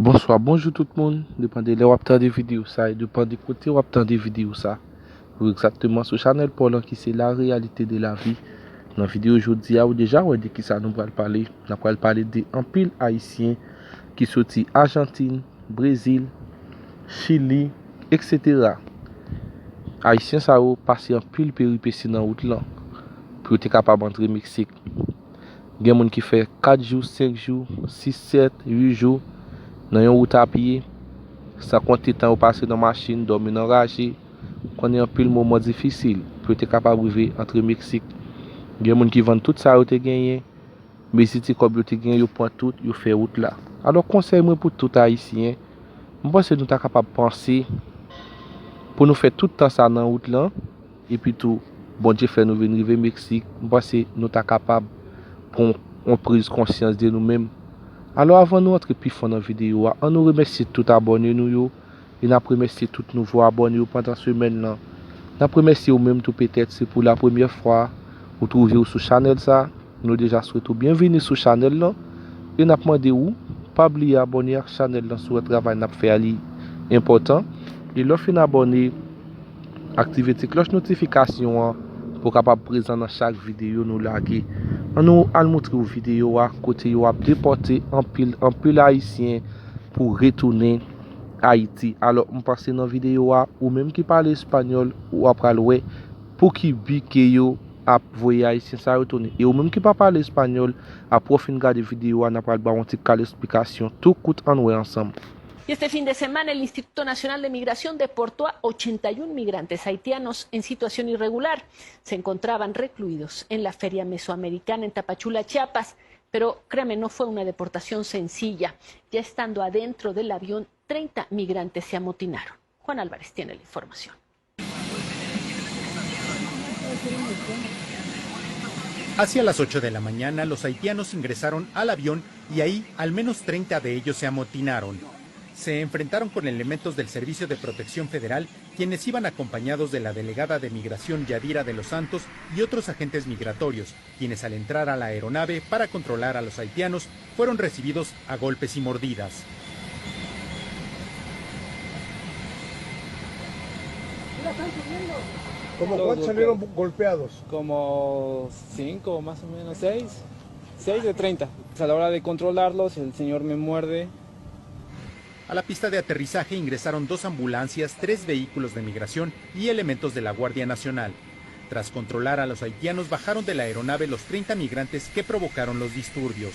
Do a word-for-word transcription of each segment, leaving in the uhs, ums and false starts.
Bonswa, bonjou tout moun. Depann de lè w ap tande videyo sa e depann de kote w ap tande videyo sa. Ou egzakteman sou chanèl pa w lan ki se La Réalité de la Vie. Nan videyo jodi a, ou deja wè de kisa nou pral pale. N ap pral pale de anpil Ayisyen ki soti Ajantin, Brezil, Chili, etsetera. Ayisyen sa yo pase anpil peripesi nan wout lan pou yo te kapab antre Meksik. Gen moun ki fè kat jou, senk jou, sis, sèt, uit jou nan yon wout a pye, san konte tan yo pase nan machin, dòmi nan raje, konnen anpil moman difisil pou yo te kapab rive antre Meksik. Gen moun ki vann tout sa yo te genyen, mezi ti kòb yo te genyen, yo pran tout, yo fè wout la. Alò, konsèy mwen pou tout Ayisyen, m panse nou ta kapab panse pou nou fè tout tan sa nan wout lan, epi tou, Bondye fè nou vin rive Meksik, m panse nou ta kapab pran yon priz konsyans de nou menm. Alò, avan nou antre pi fon nan videyo a, ann nou remèsye tout abòne nou yo, e n ap remèsye tout nouvo abòne yo pandan semèn lan. N ap remèsye ou menm tou, petèt se pou la premyè fwa ou twouve w sou chanèl sa, nou deja swete w byenvini sou chanèl lan, e n ap mande w pa bliye abòne ak chanèl lan si w wè travay n ap fè a li enpòtan. E lè w fin abòne, aktive ti klòch notifikasyon an pou w kapab prezan nan chak videyo nou lage. Ann nou al montre w videyo a kote yo ap depòte anpil, anpil Ayisyen pou retounen Ayiti. Alò, m panse nan videyo a, ou menm ki pale espanyòl, ou ap pral wè pou ki bi ke yo ap voye Ayisyen sa yo tounen. E ou menm ki pa pale espanyòl, apre w fin gade videyo a, n ap pral ba w yon ti kal esplikasyon tou kout, ann wè ansanm. Y este fin de semana el Instituto Nacional de Migración deportó a ochenta y un migrantes haitianos en situación irregular. Se encontraban recluidos en la Feria Mesoamericana en Tapachula, Chiapas, pero créame, no fue una deportación sencilla. Ya estando adentro del avión, treinta migrantes se amotinaron. Juan Álvarez tiene la información. Hacia las ocho de la mañana, los haitianos ingresaron al avión y ahí al menos treinta de ellos se amotinaron. Se enfrentaron con elementos del Servicio de Protección Federal, quienes iban acompañados de la delegada de Migración Yadira de los Santos y otros agentes migratorios, quienes al entrar a la aeronave para controlar a los haitianos fueron recibidos a golpes y mordidas. ¿Cómo cuántos salieron golpeados? Como cinco, más o menos, seis, seis de treinta. A la hora de controlarlos, el señor me muerde. A la pista de aterrizaje ingresaron dos ambulancias, tres vehículos de migración y elementos de la Guardia Nacional. Tras controlar a los haitianos, bajaron de la aeronave los treinta migrantes que provocaron los disturbios.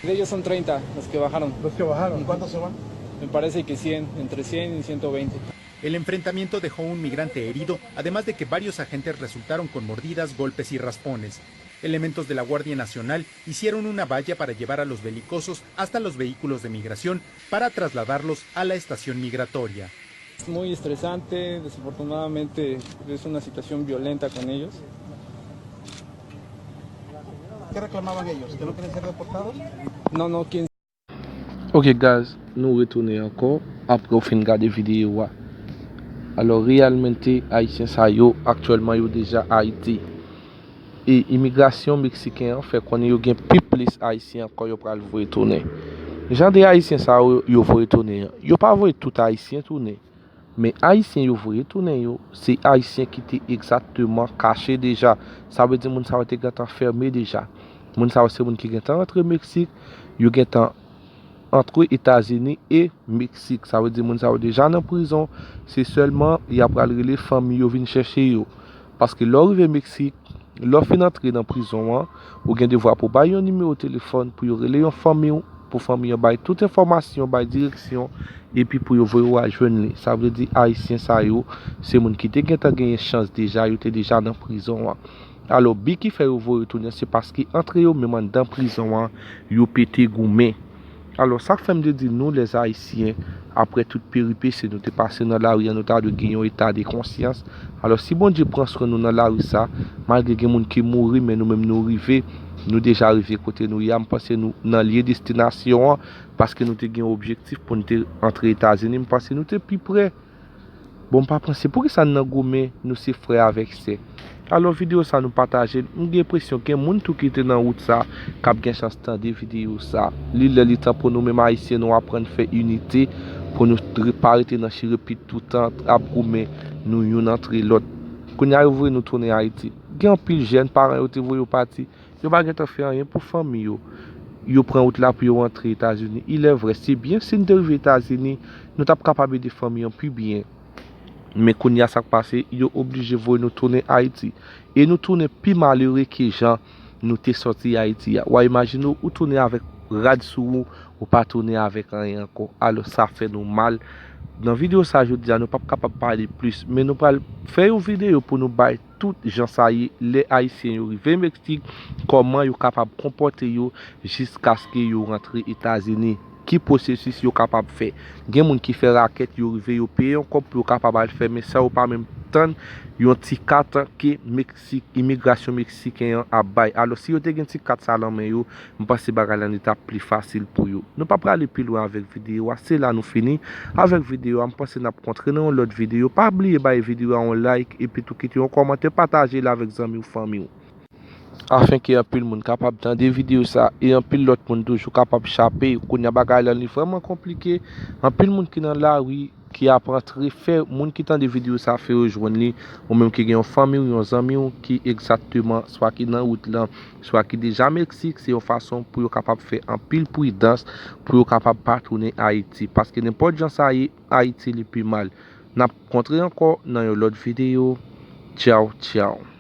De ellos son treinta los que bajaron. ¿Los que bajaron? ¿Cuántos se van? Me parece que cien, entre cien y ciento veinte. El enfrentamiento dejó un migrante herido, además de que varios agentes resultaron con mordidas, golpes y raspones. Elementos de la Guardia Nacional hicieron una valla para llevar a los belicosos hasta los vehículos de migración para trasladarlos a la estación migratoria. Es muy estresante, desafortunadamente es una situación violenta con ellos. ¿Qué reclamaban ellos? ¿Que no quieren ser deportados? No, no, quién Ok guys, nou retounen ankò apre w fin gade videyo a. Alò, reyèlmente, Ayisyen sa yo, aktyèlman, yo deja Ayiti. E imigrasyon meksiken an fè konnen yo gen pi plis Ayisyen ankò yo pral voye tounen. Jan de Ayisyen sa yo, yo voye tounen an, yo pa voye tout Ayisyen tounen. Men Ayisyen yo voye tounen yo, se Ayisyen ki te egzakteman kache deja. Sa vle di moun sa yo te gentan fèmen deja. Moun sa yo se moun ki gentan rantre Meksik, yo gentan antre Etazini e Meksik. Sa vle di moun sa yo deja nan prizon, se sèlman y ap pral rele fanmi yo vin chèche yo. Paske lè w rive Meksik, lè w fin antre nan prizon an, ou gen devwa pou w bay yon nimewo telefòn pou yo rele yon fanmi w, pou fanmi an bay tout enfòmasyon, bay direksyon, epi pou yo voye w al jwenn li. Sa vle di Ayisyen sa yo, se moun ki te gentan genyen chans deja, yo te deja nan prizon an. Alò, bi ki fè yo voye yo tounen, se paske antre yo menm anndan prizon an, yo pete goumen. Alò, sa k fè m te di nou, lèzayisyen, apre tout peripesi nou te pase nan lari an, nou ta dwe gen yon eta de konsyans. Alò, si Bondye pran swen nou nan lari sa, malgre gen moun ki mouri, men nou menm nou rive, nou deja rive kote nou ye a. M panse nou nan lye destinasyon an, paske nou te gen objektif pou n te antre Etazini. M panse nou te pi pre. Bon, m pa panse, poukisa n nan goumen, nou se frè avèk sè? Alò videyo sa nou pataje l, m gen enpresyon gen moun tou ki te nan wout sa k ap gen chans tande videyo sa. Li lè li tan pou nou menm Ayisyen nou aprann fè inite, pou nou re- pa rete nan chire pit toutan ap goumen nou youn antre lòt. Kounye a yo voye nou tounen Ayiti. Gen anpil jèn paran yo te voye yo pati, yo pa gentan fè anyen pou fanmi yo. Yo pran wout la pou yo antre Etazini. Il est vrai, se byen si n te rive Etazini, nou t ap kapab ede fanmi an pi byen. Men kounye a sa k pase, yo oblije voye nou tounen Ayiti. E nou tounen pi malere ke jan nou te sòti Ayiti a. W a imajine w, ou tounen avèk rad sou ou, ou pa tounen avèk anyen ankò. Alò sa fè nou mal. Nan videyo sa jodi a, nou p ap kapab pale plis, men nou pral fè yon videyo pou nou bay tout jan sa ye lè Ayisyen yo rive Meksik, kòman yo kapab konpòte yo jiskaske yo rantre Etazini. Ki pwosesis yo kapab fè? Gen moun ki fè rakèt, yo rive, yo peye yon kòb pou yo kapab al fè, men san yo pa menm tann yon ti kat ke Meksik, imigrasyon meksiken an ap bay. Alò, si yo te gen ti kat sa nan men yo, m panse bagay la li t ap pi fasil pou yo. Nou pa prale pi lwen avèk videyo a, se la nou fini avèk videyo a. M panse n ap kontre nan yon lòt videyo. Pa bliye bay videyo a yon like, epi tou kite yon kòmantè, pataje l avèk zanmi w, fanmi w. Afenke anpil moun kapab tande videyo sa, e anpil lòt moun toujou kapab chape. Kounye a bagay la li vrèman konplike. Anpil moun ki nan lari, ki ap antre, fè moun ki tande videyo sa fè yo jwenn li, ou menm ki gen yon fanmi w, yon zanmi w ki egzakteman swa ki nan wout lan, swa ki deja Meksik, se yon fason pou yo kapab fè anpil pridans, pou yo kapab pa tounen Ayiti. Paske nenpòt jan sa ye, Ayiti li pi mal. N ap kontre ankò nan yon lòt videyo. Tchaw, tchaw.